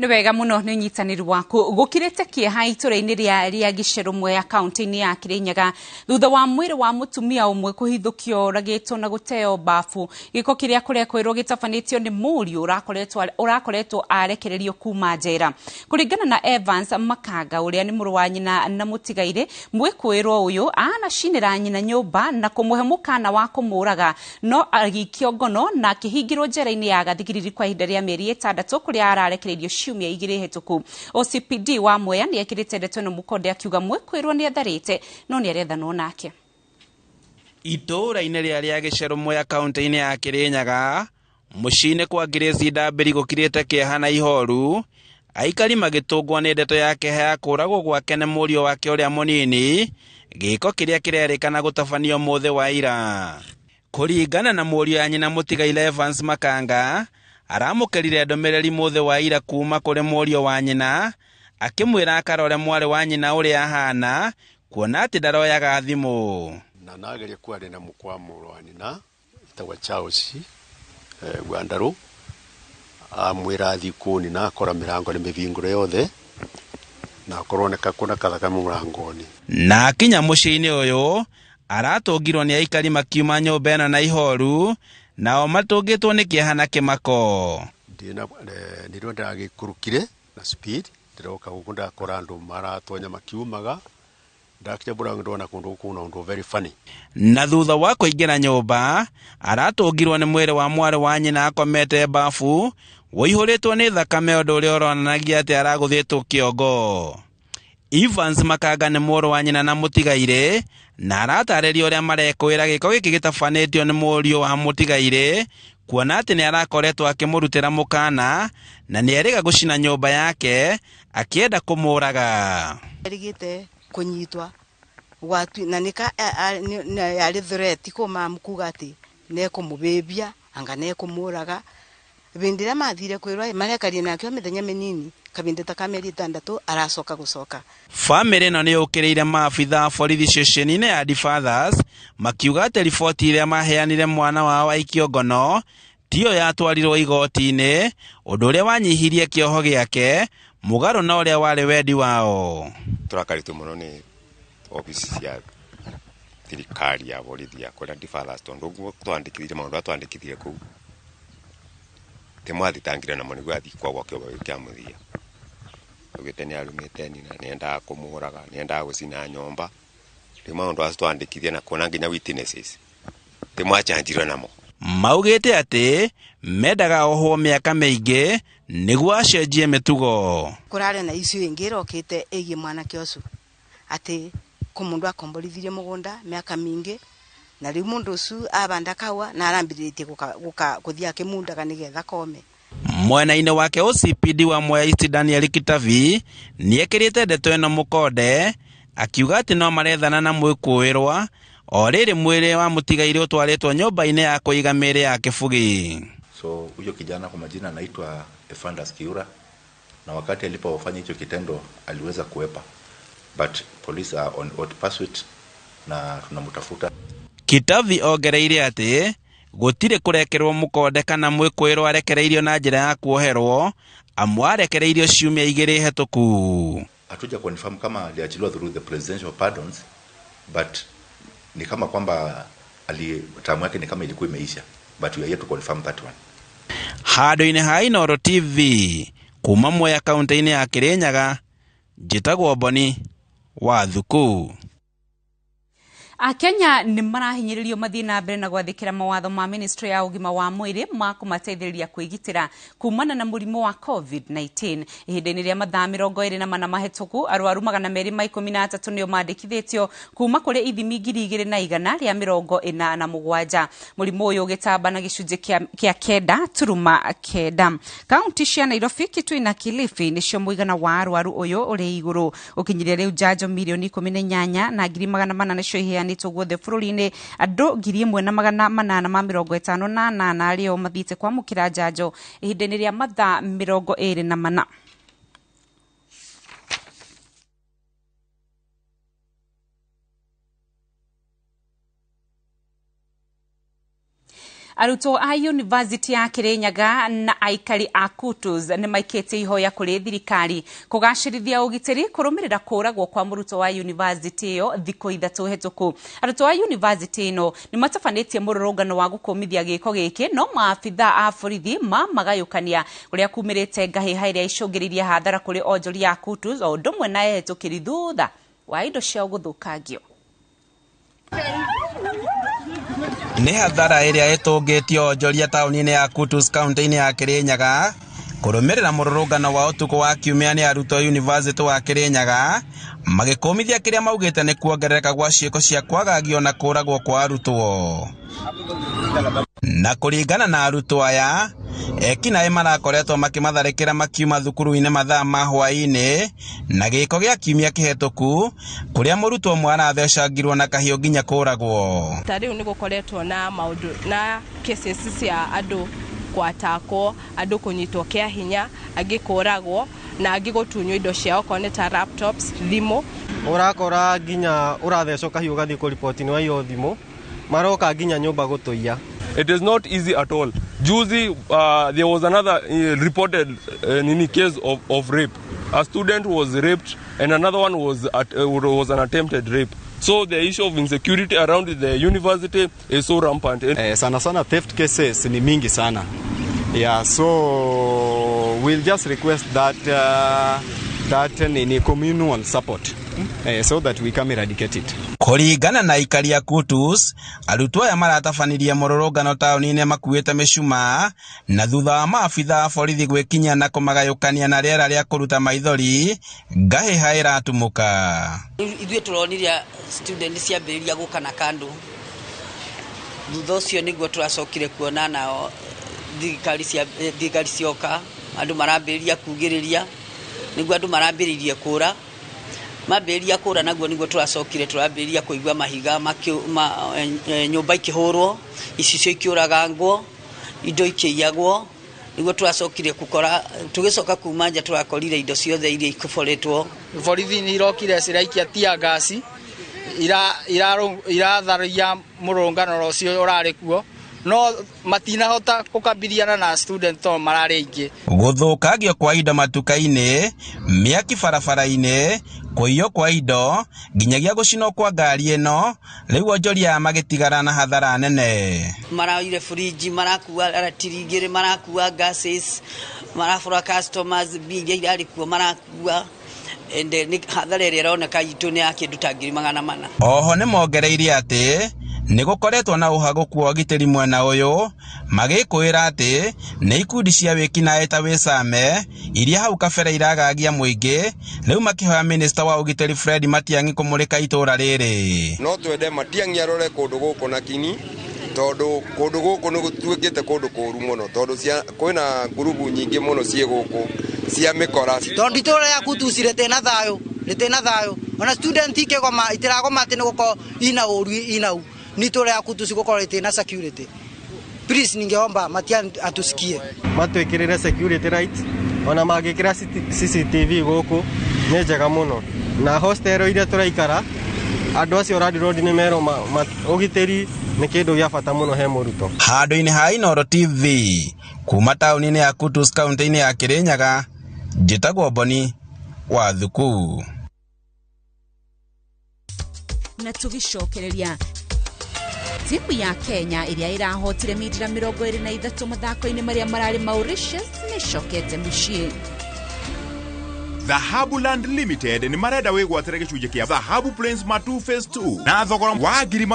Nĩ wega mũno nĩ ũnyitanĩri waku. Gũkirĩte kĩeha itũra-inĩ rĩa Gĩcerũ Mwea kaunti-inĩ ya Kĩrĩnyaga thutha wa mwĩrĩ wa mũtumia ũmwe kũhithũkio ũragĩtwo na gũteo bafu. Gĩko kĩrĩa kũrekwĩrwo gĩtabanĩtio nĩ mũriũ ũrakoretwo arekererio kuma njera. Kũringana na Evans Makanga ũrĩa nĩ mũrũ wa nyina na mũtigairĩ, mwĩkũĩrwo ũyũ anacinĩra nyina nyũmba na kũmũhe mũkana wa kũmũraga, no agĩikio ngono na akĩhingĩrwo njera-inĩ ya Gathigiriri kwa ihinda rĩa mĩeri 6 kũrĩa ararekereirio ciumia 2 hĩtũku. OCPD wa Mwea nĩ ekĩrĩte ndeto ĩno mũkonde akiuga mwĩkũĩrwo nĩ atharĩte no nĩ arethanwo nake. Itũũra-inĩ rĩa Gĩcerũ Mwea kaunti-inĩ ya Kĩrĩnyaga, mũciĩ-inĩ kwa Grace Ndambĩri gũkirĩte kĩeha na ihoru, aikari magĩtũngwo nĩ ndeto ya kĩeha ya kũragwo gwake nĩ mũriũ wake ũrĩa mũnini, gĩko kĩrĩa kĩrerĩkana gũtabanio mũthĩ wa ira. Kũringana na mũriũ ya nyina mũtigaire Evans Makanga, aramũkĩrire ndũmĩrĩri mũthĩ wa ira kuma kũrĩ mũriũ wa nyina, akĩmwĩra akarore mwarĩ wa nyina ũrĩa ahana, kuona atĩ ndaroyaga thimũ. Na nageria kwaria na mũkwa mũrũ wa nyina etagwo Charles Gwandarũ, amwĩra athiĩ kũu na akora mĩrango nĩ mĩhingũre yothe na akoroneka kuna kathakame mũrango-inĩ. Na akinya mũciĩ-inĩ ũyũ aratũngirwo nĩ aikari makiuma nyũmba ĩno na ihoru, nao matũngĩtwo nĩ kĩeha na kĩmako. Nĩrĩo ndĩragĩikũrũkire na speed, ndĩroka gũkũ ndakora andũ maratonya makiumaga, ndakinya mũrango ndona kũndũ gũkũ na ũndũ very funny. Na thutha wa kũingĩra nyũmba aratũngirwo nĩ mwĩrĩ wa mwarĩ wa nyina akomete bafu ũihũrĩtwo nĩ thakame, ũndũ ũrĩa ũronanagia atĩ aragũthĩtwo kĩongo. Evans Makanga nĩ mũrũ wa nyina na mũtigairĩ, na aratarĩria ũrĩa marekũĩra gĩko gĩkĩ gĩtabanĩtio nĩ mũriũ wa mũtigairĩ, kuona atĩ nĩ arakoretwo akĩmũrutĩra mũkana na nĩ erĩga gũcina nyũmba yake akĩenda kũmũraga. Erĩgĩte kũnyitwa gwatu na nika yarĩ threat kũma kuga atĩ nĩekũmũbĩbia anga nĩekũmũraga. Bĩndĩ ĩrĩa mathire kwĩrwo marekarie nake o mĩthenya mĩnini kabinde ta ka mĩeri 6 aracoka gũcoka. Bamĩrĩ ĩno nĩ yũkĩrĩire maabitha a borithi ceceni-inĩ ya Fathers makiuga atĩ riboti ĩrĩa maheanire mwana wao aikio ngono tiyo yatwarirwo igoti-inĩ, ũndũ ũrĩa wanyihirie kĩoho gĩake mũgarũ na ũrĩa warĩ wendi wao. Tũrakarĩtwo mũno nĩ obici cia thirikari ya borithi ya kũrĩa Fathers tondũ ũguo twandĩkithirie maũndũ marĩa twandĩkithirie kũu tĩmwathitangire namo nĩguo athiĩ kwa gwake kĩa mũthia. Augĩte nĩ arumĩte nyina, nĩendaga kũmũraga, nĩendaga gũcina nyũmba. Rĩu maũndũ acio twandĩkithie na kuona nginya witnesses tĩmwachanjirwe namo. Maugĩte atĩ mendaga ohwo mĩaka mĩingĩ nĩguo acenjie mĩtugo. Kũrarĩ na issue ĩngĩ ĩrokĩte ĩgiĩ mwanake ũcio atĩ kũ mũndũ akomborithirie mũgũnda mĩaka mĩingĩ na rĩu mũndũ ũcio abanda kawa na arambĩrĩrĩtie gũthiĩ akĩmundaga nĩgetha kome. Mwena-inĩ wake OCPD wa Mwea East Daniel Kitavi nĩekĩrĩte ndeto ĩno mũkonde akiuga atĩ no marethana na mwĩkũĩrwa o rĩrĩ mwĩrĩ wa mũtigairĩ ũtwarĩtwo nyũmba-inĩ ya kũiga mĩĩrĩ ya Kĩbugĩ. So huyo kijana kwa majina anaitwa Efandas Kiura, na wakati alipofanya hicho kitendo aliweza kuepa, but police are on hot pursuit na tunamtafuta. Kitavi ongereire atĩ gũtirĩ kũrekerwo mũkonde kana mwĩkũĩrwo arekereirio na njĩra ya kuoherwo, amu arekereirio ciumia 2 hĩtũku. Hatuja confirm kama aliachiliwa through the presidential pardons, but ni kama kwamba term yake ni kama ilikuwa imeisha, but we are yet to confirm that one. Handũ-inĩ ha Inooro TV kuma Mwea kaunti-inĩ ya Kĩrĩnyaga, njĩtagwo Boni wa Thuku. Akenya nĩ marahinyĩrĩrio mathiĩ na mbere na gwathĩkĩra mawatho ma Ministry ya ũgima wa mwĩrĩ ma kũmateithĩrĩria kwĩgitĩra kumana na mũrimũ wa COVID-19. Ihinda-inĩ rĩa mathaa 24 mahĩtũku, arwaru 213 nĩo mandĩkithĩtio kuma kũrĩ ithimi 2147. Mũrimũ ũyũ ũgĩtamba na gĩcunjĩ kĩa 9.9. Kaunti cia Nairobi, Kitui na Kilifi nĩcio mũigana wa arwaru ũyũ ũrĩ igũrũ, ũkinyĩria rĩu njanjo mirioni 18 na ngiri magana mana nĩcio iheanĩtwo guothe bũrũri-inĩ. Andũ 1858 arĩo mathiĩte kwamũkĩra njanjo ihinda-inĩ rĩa mathaa 24. Arutwo a University ya Kirinyaga na aikari a Kutus nĩ maikĩtie ihoya kũrĩ thirikari kũgacĩrithia ũgitĩri kũrũmĩrĩra kũragwo kwa mũrutwo wa university ĩyo thikũ 3 hĩtũku. Arutwo a university ĩno nĩ matabanĩtie mũrũrũngano wa gũkũmithia gĩko gĩkĩ, no maabitha a borithi mamagayũkania ũrĩa kumĩrĩte ngahĩha ĩrĩa icũngĩrĩirie hathara kũrĩ onjoria a Kutus o ũndũ ũmwe na ehĩtũkĩri thutha wa indo ciao gũthũkangio. Nĩ hathara ĩrĩa ĩtũngĩtio onjoria taũni-inĩ ya Kutus kaunti-inĩ ya Kirinyaga kũrũmĩrĩra mũrũrũngano wa ũtukũ wa kiumia nĩ arutwo University wa Kirinyaga magĩkũmithia kĩrĩa maugĩte nĩ kuongerereka gwa ciĩko cia kwagagio na kũragwo kwa arutwo. Na kũringana na arutwo aya, ekinaĩ marakoretwo makĩmatharĩkĩra makiuma thukuru-inĩ mathaa ma hwaĩ-inĩ na gĩko gĩa kiumia kĩhetũku kũrĩa mũrutwo ũmwe arathecangirwo na kahiũ nginya kũragwo. Ta rĩu nĩ gũkoretwo na maũndũ na cases cia andũ gwatakwo, andũ kũnyitwo kĩa hinya, angĩ kũragwo na angĩ gũtunywo indo ciao okorwo nĩ ta laptops, thimũ. Ũrakora nginya ũrathecwo kahiũ gathiĩ kũriboti nĩ waiywo thimũ, maroka nginya nyũmba gũtũiya. It is not easy at all. Juzi, there was another reported case of rape. A student was raped and another one was an attempted rape. So the issue of insecurity around the university is so rampant. Sana sana theft cases ni mingi sana. Yeah, so we'll just request that that ni communal support so that we can eradicate it. Kũringana na aikari a Kutus, arutwo aya maratabanirie mũrũrũngano taũni-inĩ makuĩte mĩcumaa na thutha wa maabitha a borithi gwĩkinyia na kũmagayũkania na rĩera rĩa kũruta maithori, ngahĩha ĩratumũka. Ithuĩ tũronire student ciambĩrĩria gũka na kandũ, thutha ũcio nĩguo tũracokire kuona nao thirikari cioka, andũ marambĩrĩria kugĩrĩria, nĩguo andũ marambĩrĩirie kũra. Mambĩrĩria kũra naguo nĩguo tũracokire tũrambĩrĩria kũigua mahiga nyũmba ikĩhũrwo, icicio ikĩũragangwo, indo ikĩiyagwo, nĩguo tũracokire gũkora tũgĩcoka kuma nja tũrakorire indo ciothe iria ikoboretwo. Borithi nĩ irokire ciraikia tear gas, iratharia mũrũngano ũcio ũrarĩ kuo, no matinahota gũkabiliana na student to mararĩ aingĩ. Gũthũkangio kwa indo matuka-inĩ, mĩaki barabara-inĩ, kũiywo kwa indo nginyagia gũcinwo kwa ngari ĩno, rĩu onjoria aya magĩtigara na hathara nene. Maraoire fridge, marakua ratiri igĩrĩ, marakua gases, marabũra customers mbia iria irarĩ kuo marakua. And hathara ĩrĩa ĩroneka itũ nĩ ya kĩndũ ta 400,000. Oho nĩ mongereire atĩ nĩ gũkoretwo na ũhagũku wa ũgitĩri mwena ũyũ, magĩkũĩra atĩ nĩ ikundi cia wĩkinaĩ ta wĩcame iria hau kabere iragagia mũingĩ, rĩu makĩhoya minista wa ũgitĩri Fred Matiang'i kũmũrĩka itũra rĩrĩ. No twende Matiang'i arore kũndũ gũkũ na kinyi, tondũ kũndũ gũkũ nĩ gũtuĩkĩte kũndũ kũũru mũno, tondũ kwĩna ngurubu nyingĩ mũno ciĩ gũkũ cia mĩkora. Tondũ itũra rĩa Kutus rĩtĩ thayũ, rĩtĩ thayũ, ona student ikĩgoma itiragoma atĩ nĩ gũkorwo ina ũru inau, ni itũra rĩa Kutus gũkorwo rĩtĩ na security. Please, ningeomba Matiang'i atusikie. Matwĩkĩrĩre security lights, ona mangĩkĩra CCTV gũkũ nĩ njega mũno. Na hostel iria tũraikara, andũ acio landlord nĩ merwo ũgitĩri nĩ kĩndũ gĩa bata mũno he mũrutwo. Handũ-inĩ ha Inooro TV kuma taũni-inĩ ya Kutus kaunti-inĩ ya Kirinyaga, njĩtagwo Boni wa Thuku. Na tũgĩcokereria timu ya Kenya ĩrĩa ĩrahotire mitira 23 mathako-inĩ marĩa mararĩ Mauritius nĩcokete mũciĩ. Dhahabu Land Limited nĩ marenda wĩgwatĩre gĩcunjĩ kĩa Dhahabu Plains Matu Phase 2 na thogora wa ngiri